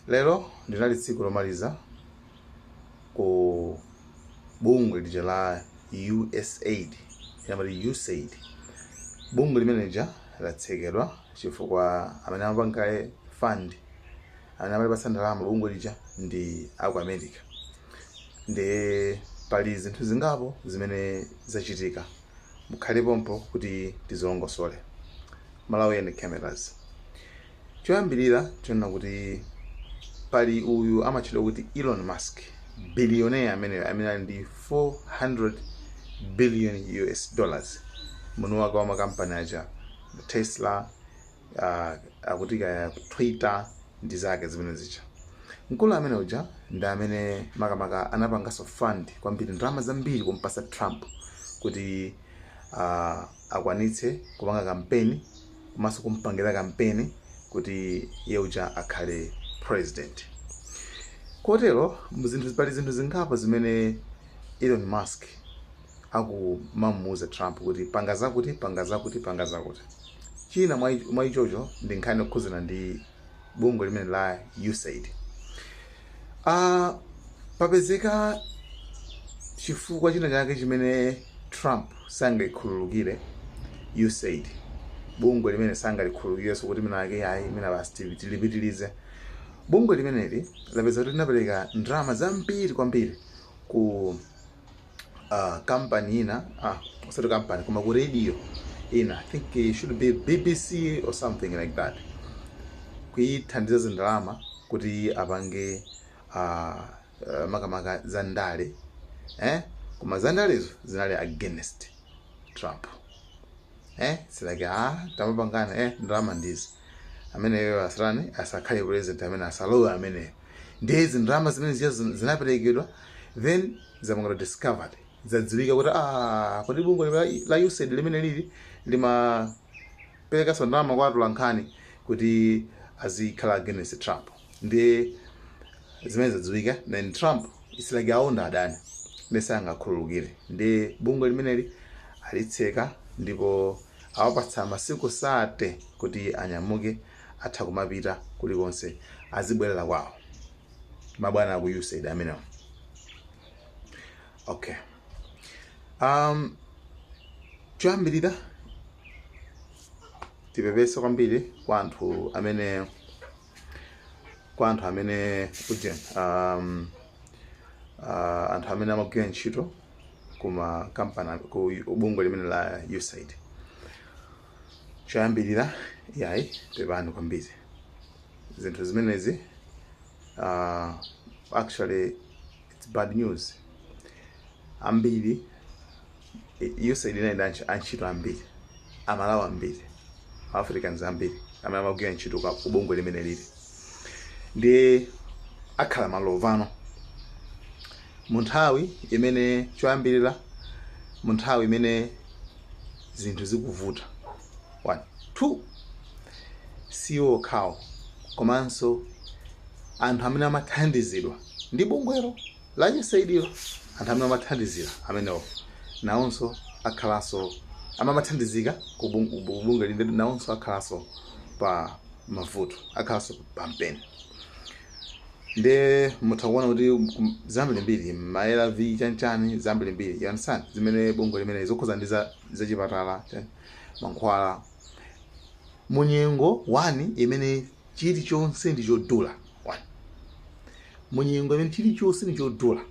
Lero linali tsiku lomaliza ku bungwe lija la USAID, amati USAID. Bungwe limene lija latsekedwa chifukwa amene amapanga fund, amene amalipatsa ndalama bungwe lija ndi aku America. Ndi pali zinthu zingapo zimene zachitika, mukhale pompo kuti tizilongosole. Malawi Cameras. Choyambirira chonena kuti pali uyu amatchedwa kuti Elon Musk, billionaire ameneyo amene ali ndi 400 billion US dollars, mwini wake wa makampani aja Tesla, akuti kaya Twitter ndi zake zimene zija. Mkulu amene uja ndi amene makamaka anapanganso fund kwambiri, ndalama zambiri kumpasa Trump kuti akwanitse kupanga kampeni komanso kumpangira kampeni kuti iye uja akhale president. Kotero pali zinthu zingapo zimene Elon Musk akumamuuza Trump kuti panga zakuti, panga zakuti, panga zakuti. China mwa ichocho ndi nkhani yokhuzana ndi bungwe limene la USAID. Papezeka chifukwa china chake chimene Trump sangayikhululukire USAID, bungwe limene sangalikhululukirenso kuti mina ake ayi, imene basi tilipitirize. Bungwe limeneli lapeza kuti linapereka ndalama zambiri kwambiri ku kampani ina, osati kampani koma ku radio ina, I think it should be BBC or something like that, kuyithandiza zindalama kuti apange makamaka za ndale, eh? Koma za ndalezo zinali against Trump, eh? It's like, ah, tamapangana, eh, ndalama ndizi, ameneyo asatani, asakhale president, amene asalowe ameneyo. Ndiye ndalama zimene ziya zinaperekedwa, then zapangidwa discovered, zadziwika kuti, ah, kodi bungwe la USAID limene lili limaperekanso ndalama kwa atolankhani kuti azikhala against Trump. Ndi zimene zadziwika, then Trump, it's like aonda adani, ndi sangakhululukire. Ndi bungwe limeneli alitseka ndipo awapatsa masiku 30 kuti anyamuke, atha kumapita kulikonse, azibwerera kwawo mabwana aku USAID amenewo. Okay, choyambirira tipepese kwambiri kwa anthu amene uje anthu amene amagwira ntchito kuma kampani, ku bungwe limene la USAID. Choyambirira, yayi, pepani kwambiri. Zinthu zimenezi, actually it's bad news. Ambiri, USAID inali ndi antchito ambiri, Amalawi ambiri, Africans ambiri amene amagwira ntchito ku bungwe limene lili, ndi akhala malovano mu nthawi imene, choyambirira, mu nthawi imene zinthu zikuvuta. One, two, siwo okhawo, komanso anthu amene amathandizidwa ndi bungwelo la USAID, anthu amene amathandizira amenewo nawonso akhalanso, amamathandizika ku bungwe linde, nawonso akhalanso pa mavuto, akhalanso pa mpeni. Nde mutha kuona kuti zambirimbiri, ma ARV, chanchani, zambirimbiri, you understand, zimene bungwe limene zokhuza ndi za zachipatala, mankhwala, munyengo 1 imene chilichonse ndi chodula, 1, munyengo imene chilichonse ndi chodula,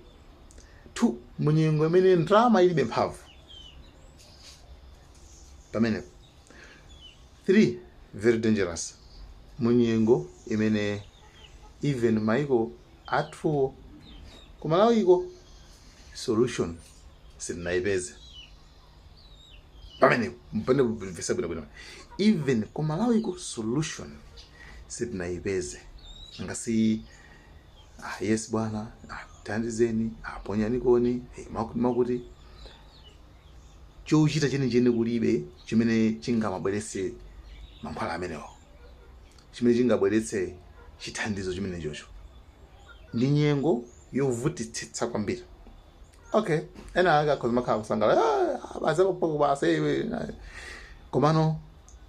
2, munyengo imene ndalama ilibe mphamvu pamenepo, 3, very dangerous, munyengo imene even maiko athuwo kumalawiko solution sitinayipeze pamenepo. Pamenepo vesa bwinobwino, even kumalawiko solution sitinayipeze. Ngasi, ah, yes bwana, ah, thandizeni, ah, ponyani koni, hey, makuti makuti, chochita chenicheni kulibe chimene chingamabweretse mankhwala amenewo, chimene chingabweretse chithandizo chimene chocho. Ndi nyengo yovutitsitsa kwambiri. Okay, ena ake akhoza makhala kusangala, "Ah, basi basi iwe." Komano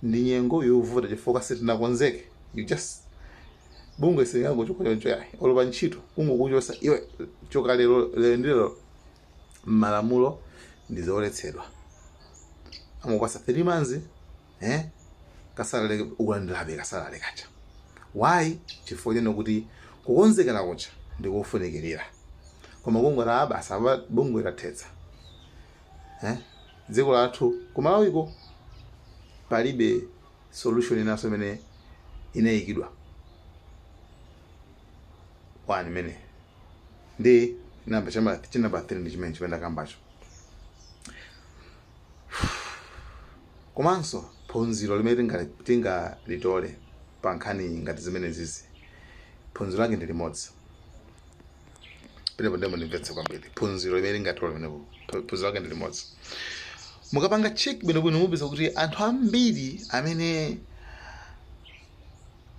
ndi nyengo yovuta chifukwa sitinakonzeke. You just Bungwe silingangochoka choncho yayi. Olo pa ntchito kungokuchosa iwe, choka lero, lero ndilero, m'malamulo ndi zoletsedwa. Amukupasa 3 months, ka salary ukulandirabe ka salary kacha. Why? Chifukwa chene kuti kukonzekera kucha ndikufunikirira. Koma kungoti basi, apa bungwe lathetsa, Dziko lathu kumalawiko palibe solution inanso imene inayikidwa. One imene ndi namba chamba chi number 3 ndi chimene chimene ndakambacho. Komanso phunziro limene tingalitole pa nkhani ngati zimene zizi, phunziro lake ndi limodzi. Penepo ndimo ndimvetse kwambiri. Phunziro limene tingatole penepo, phunziro lake ndi limodzi. Mukapanga check bwinobwino, mupeza kuti anthu ambiri amene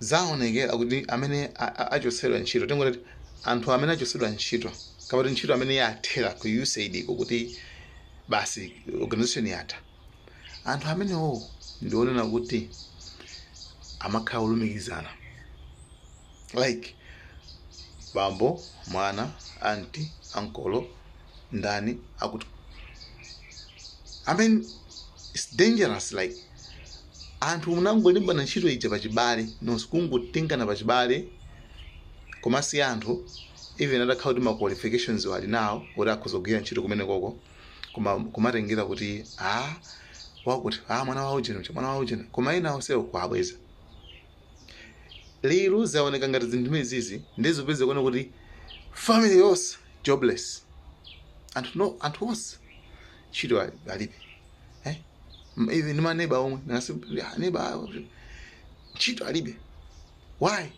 zaonekera kuti amene achotsedwa ntchito, tingoti anthu amene achotsedwa ntchito kapati ntchito amene yathera ku USAID ko, kuti basi organization yatha, anthu amenewo ndionena kuti amakhala olumikizana, like bambo, mwana, anti, ankolo, ndani akuti. I mean, it's dangerous. Like anthu munangolimbana ntchito ija pachibale nonse, kungotengana pachibale, komasiya anthu even atakhala kuti ma qualifications ali nawo kuti akhoza kugwira ntchito kumene koko, koma kumatengera kuti ah, wakuti, ah, mwana wa ujeni uja, mwana wa ujeni, koma ena onsewo kuabweza. Lero zaoneka ngati zinthu zimene zizi ndizopeza kuona kuti family yonse jobless, anthu no, anthu onse ntchito alibe, Even maneba omwe nasi neba ntchito alibe. Why?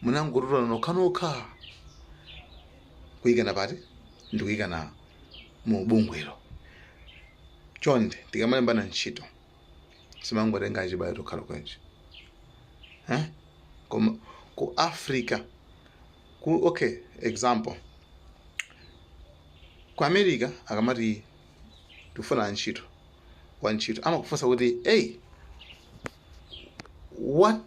Munangotulana nokhanokha kuyikana pati ndikuyikana mu bungwelo. Chonde, tikamalembana ntchito simangotenga achibale tokhala kwenje, eh? Koma ku Africa ku, okay, example, ku America akamati tifuna ntchito, wantchito amakufunsa kuti, "Hey, what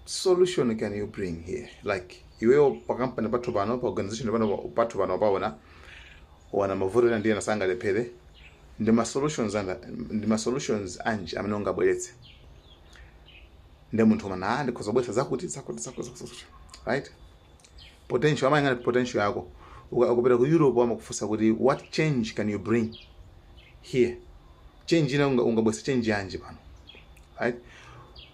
solution can you bring here?" Like iweyo pa kampani pathu pano, pa organization pano pathu pano, paona wana mavuto ena ndiye nasangalephere, ndi ma solutions anji amene ungabweretse? Ndi munthu umana, "Ah, ndikhoza kubweretsa zakuti, zakuti, zakuti, zakuti, zakuti," right? Potential, amayang'ana potential yako. Ukapita ku Europe amakufunsa kuti, "What change can you bring here? Change ina ungabweretsa change yanji pano?" Right?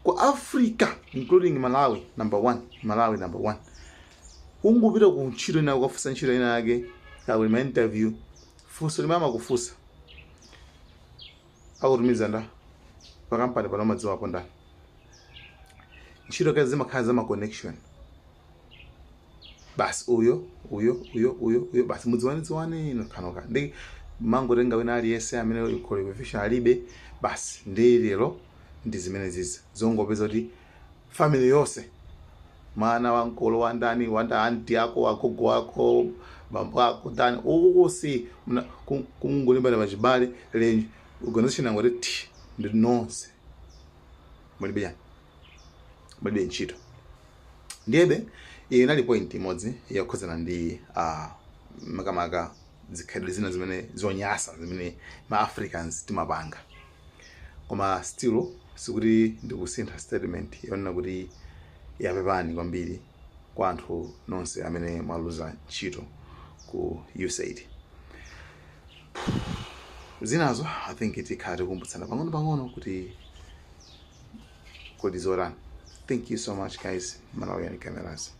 Ku Africa, including Malawi number one, Malawi number one, ungopita ku ntchito ina, ukafunsa ntchito ina yake kakuli ma interview, funso limene amakufunsa, akutumiza nda pa kampani pano, umadziwapo ndani? Ntchito kazi zimakhala za ma connection basi, uyo, uyo, uyo, uyo, uyo, basi mudziwane dziwane nokhanokha, ndi mangotenga wina aliyense amene qualification alibe basi. Ndi lero ndi zimene zizi zongopeza kuti family yonse, mwana wankolo wa ndani, wanda anti ako, agogo ako, bambo ako, ndani ukukusi, kungolimbana pachibale. Lenje organization yangoti ti ndi nonse mulibe yani, mulibe ntchito. Ndiyebe iyi inali point imodzi yokhuzana ndi makamaka zikhalidwe zina zimene zonyasa zimene ma Africans timapanga. Koma still sikuti ndikusintha statement yonena kuti yapepani kwambiri kwa anthu nonse amene mwaluza ntchito ku USAID. Zinazo I think tikhala tikumbutsana pang'ono pang'ono kuti kodi zotani. Thank you so much, guys. Malawian Cameras.